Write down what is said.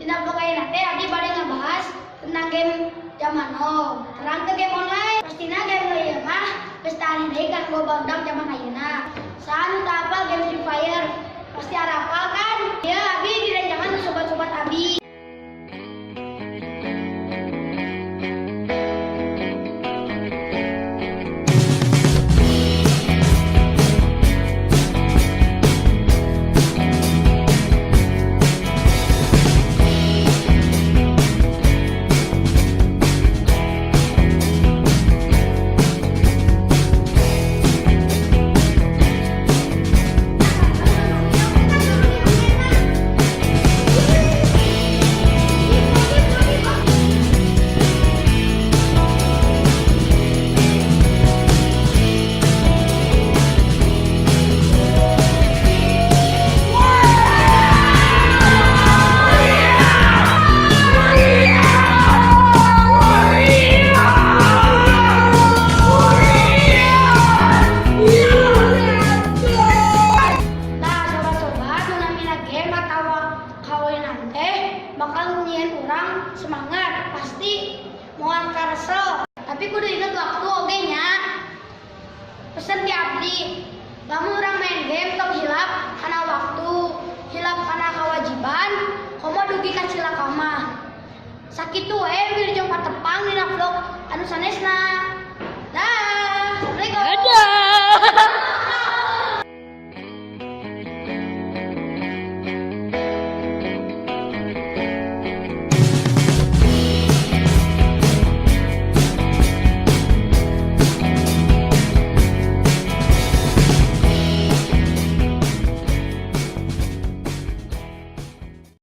Dina vlog ayeuna teh abdi bade ngabahas tentang game zaman now. Terang teu game online. Pastina game nu ieu mah geus teu aneh deui kanggo barudak zaman ayeuna. Saha nu teu apal game Free Fire? Pasti arapal kan? Ieu abi direncangan ku sobat-sobat abi. Nah, sobat-sobat, nu namina game atawa kawinan teh bakal nyieun urang semangat, pasti moal karesel. Tapi kudu inget waktu oge nya. Pesen ti abdi, lamun urang main game tong hilap kana waktu, hilap kana kewajiban, komo dugi ka cilaka mah. Sakitu we wilujeng patepang.